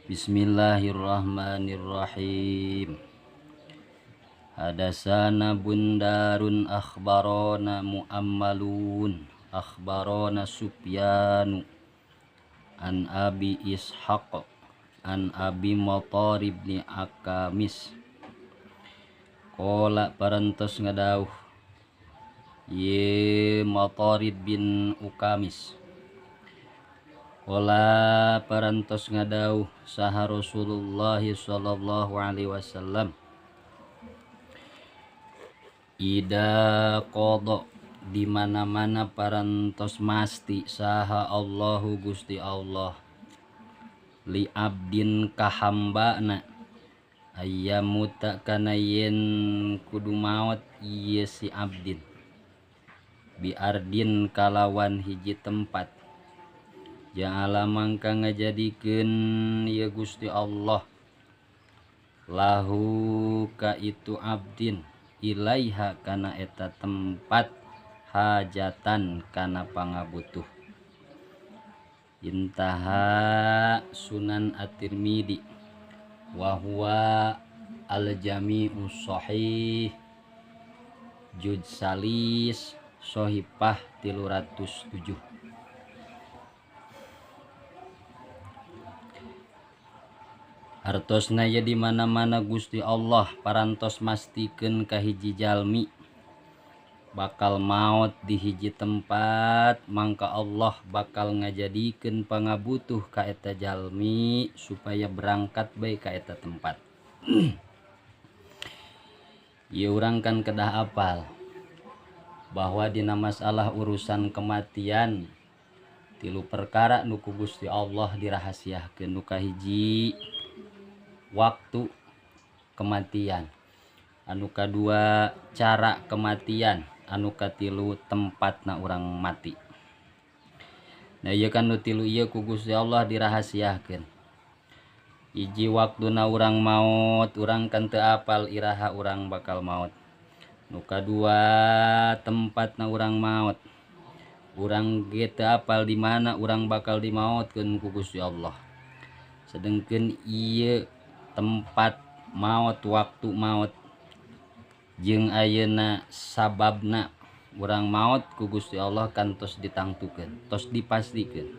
Bismillahirrahmanirrahim. Hadasana bundarun akhbarona muammalun akhbarona Sufyanu an Abi Ishaq an Abi Matar ibn Akamis. Qala parantos ngadauh ye Matarid bin Ukamis. Qala parantos ngadauh saha Rasulullah sallallahu alaihi wasallam. Ida qada di mana-mana parantos masti saha Allahu Gusti Allah li abdin kahambana ayyamuta kana yen kudu maot ieu si abdin bi ardin kalawan hiji tempat ja'ala mangka ngajadikeun ieu Gusti Allah lahu ka itu abdin ilaiha kana eta tempat hajatan kana pangabutuh. Intaha Sunan At-Tirmidzi wa huwa al-jami'u sahih juz salis sahifah 307. Artosna ye di mana-mana Gusti Allah parantos mastikeun ka hiji jalmi bakal maot di hiji tempat mangka Allah bakal ngajadikeun pangabutuh ka eta jalmi supaya berangkat bae ka eta tempat. Ieu urang kan kedah apal bahwa dina masalah urusan kematian tilu perkara nu ku Gusti Allah dirahasiakeun. Nu kahiji waktu kematian, anu kadua cara kematian, anu katilu tempatna urang mati. Nah ieu kan nu tilu ieu ku Gusti Allah dirahasiakeun. Hiji waktuna urang maot, urang kan teu apal iraha urang bakal maot. Nu kadua tempatna urang maot, urang ge teu apal di mana urang bakal dimaotkeun ku Gusti Allah. Sedengkeun ieu tempat maot, waktu maot jeung ayeuna sababna urang maot ku Gusti Allah kan tos ditangtukeun, tos dipastikeun.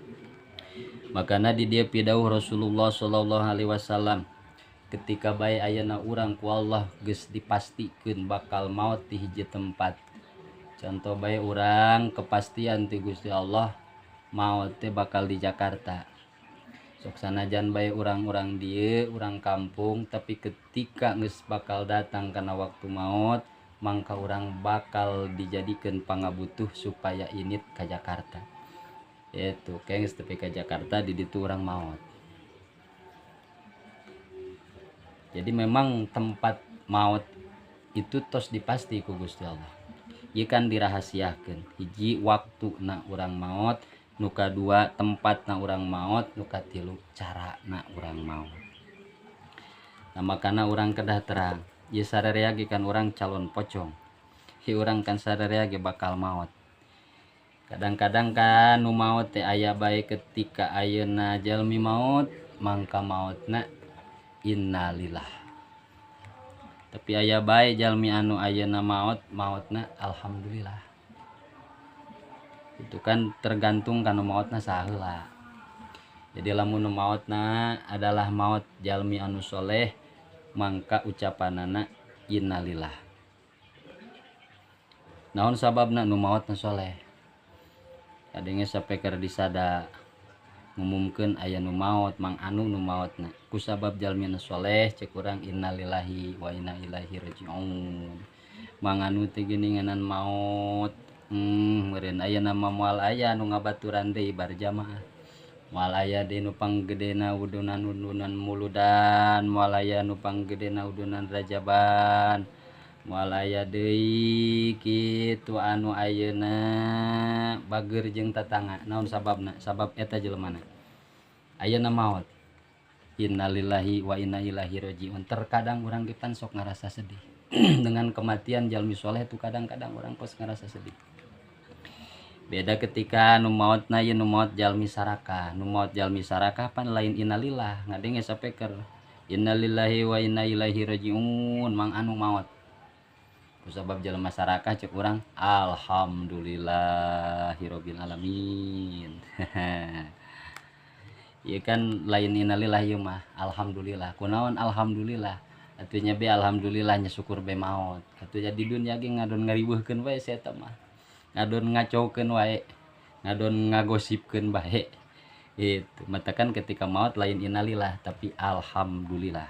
Makana di dieu pidauh Rasulullah sallallahu alaihi wasallam ketika bae ayeuna urang ku Allah geus dipastikeun bakal maot di hiji tempat. Contoh bae urang kepastian ti Gusti Allah maot teh bakal di Jakarta. Sok sanajan bae urang-urang dieu, urang kampung, tapi ketika geus bakal datang kana waktu maot, mangka urang bakal dijadikeun pangabutuh supaya init ka Jakarta. Itu kayak geus tepi ka Jakarta di ditu urang maot. Jadi memang tempat maot itu tos dipasti ku Gusti Allah. Ieu kan dirahasiakeun. Hiji waktuna urang maot, nu kadua tempatna urang maot, nu katilu carana urang maot. Nah makana urang kedah terang, ieu sararea ge kan urang calon pocong. Hi urang kan sararea ge bakal maot. Kadang-kadang kan nu maot teh aya bae ketika ayeuna jalmi maot, mangka maotna innalillah. Tapi aya bae jalmi anu ayeuna maot, maotna alhamdulillah. Itu kan tergantung kana maotna saheula. Jadi lamun nu maotna adalah maot jalmi anu soleh, mangka ucapanana innalillah. Naon sababna nu maotna soleh? Kadenge sampe keur disada ngumumkeun aya nu maot, mang anu nu maotna. Ku sabab jalmi anu soleh cek urang innalillahi wa inna ilaihi rajiun. Mang anu teh geuninganan maot. Meureun aya nama moal aya nu ngabaturan deui bar jamaah. Moal aya deui nu panggedena udunan-udunan muludan, moal aya nu panggedena udunan rajaban. Moal aya deui kitu anu ayeuna bageur jeung tatangga. Naon sababna? Sabab eta jelemana. Ayeuna maot. Innalillahi wa inna ilaihi rajiun. Terkadang urang ge pan sok ngarasa sedih. Dengan kematian jalmi soleh tuh kadang-kadang orang kos ngerasa sedih. Beda ketika nu maotna ieu nu maot jalmi sarakah, nu maot jalmi sarakah pan lain innalillah, ngadenge sapeker innalillahi wa inna ilaihi rajiun mang anu maot. Kusabab jelema sarakah cek urang alhamdulillahirabbil alamin. Ieu kan lain innalillah ieu mah alhamdulillah. Kunaon alhamdulillah? Atuh nya be alhamdulillah nya syukur be maot. Atuh di dunya ge ngadon ngariweuhkeun wae si eta mah. Ngadon ngacaukeun wae, ngadon ngagosipkeun bae. Itu matakan ketika maot lain innalillah tapi alhamdulillah.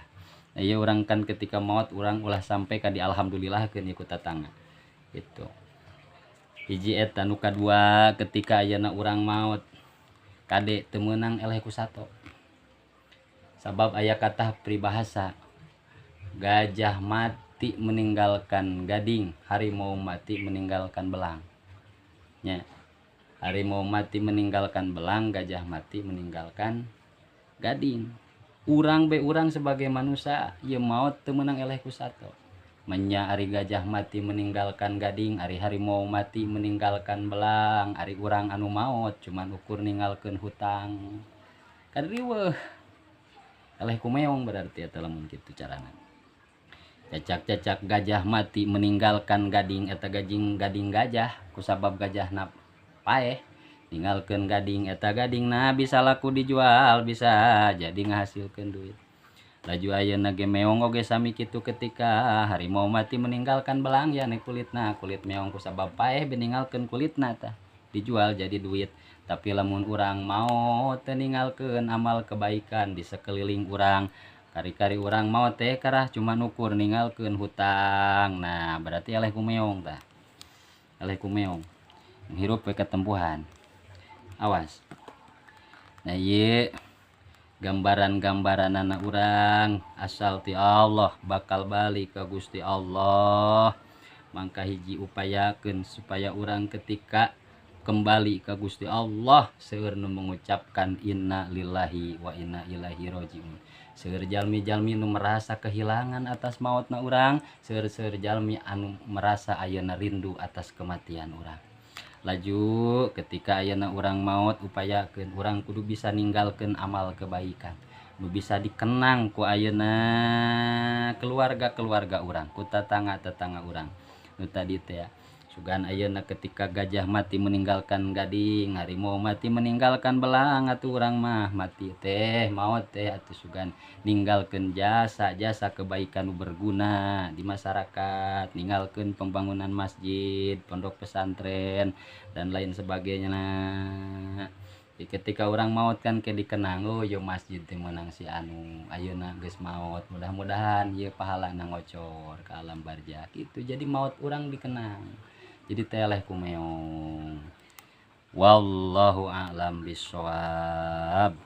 Nah, ieu urang kan ketika maot urang ulah sampai ka di alhamdulillahkeun ieu ku tatangga. Itu. Hiji eta nu kadua ketika ayeuna urang maot kade teu meunang eleh ku sato. Sabab aya kata peribahasa gajah mati meninggalkan gading, harimau mati meninggalkan belang. Nya. Harimau mati meninggalkan belang, gajah mati meninggalkan gading. Urang be urang sebagai manusia ieu maot teu meunang eleh ku sato. Menya ari gajah mati meninggalkan gading, ari harimau mati meninggalkan belang, ari urang anu maot cuman ukur ninggalkeun hutang. Kan riweuh. Eleh ku meong berarti eta lamun kitu carana. Cacak-cacak gajah mati meninggalkan gading, eta gajing gading gajah kusabab gajahna paeh ninggalkeun gading, eta gadingna bisa laku dijual, bisa jadi ngahasilkeun duit. Laju ayeuna ge meong oge sami kitu ketika harimau mati meninggalkan belang ya ne kulitna, kulit meong kusabab paeh meninggalkeun kulitna tah dijual jadi duit. Tapi lamun urang mau teu ninggalkeun amal kebaikan di sekeliling urang, kari-kari urang mau teh karah cuma ukur ninggalkeun hutang. Nah berarti eleh ku meong tah, eleh ku meong hirup we katempuhan. Awas. Nah ieu gambaran-gambaranana urang asal ti Allah bakal balik ka Gusti Allah. Mangka hiji upayakeun supaya urang ketika kembali ka Gusti Allah seueur nu mengucapkan inna lillahi wa inna ilaihi rajiun. Seueur jalmi-jalmi nu merasa kehilangan atas maotna urang, seueur-seueur jalmi anu merasa ayeuna rindu atas kematian urang. Laju ketika ayeuna urang maot upayakeun urang kudu bisa ninggalkeun amal kebaikan nu bisa dikenang ku ayeuna keluarga-keluarga urang, ku tetangga-tetangga urang. Nu tadi teh ya, sugan ayeuna ketika gajah mati meninggalkan gading, harimau mati meninggalkan belang, atuh urang mah mati teh maot teh atuh sugan ninggalkeun jasa-jasa kebaikan nu berguna di masyarakat, ninggalkeun pembangunan masjid, pondok pesantren dan lain sebagainya. Nah, ketika orang maot kan ke dikenang, oh ieu masjid teh meunang si anu ayeuna geus maot, mudah-mudahan ieu pahalana ngocor ka alam barzah gitu. Jadi maot urang dikenang. Jadi teleh ku meong. Wallahu a'lam bissawab.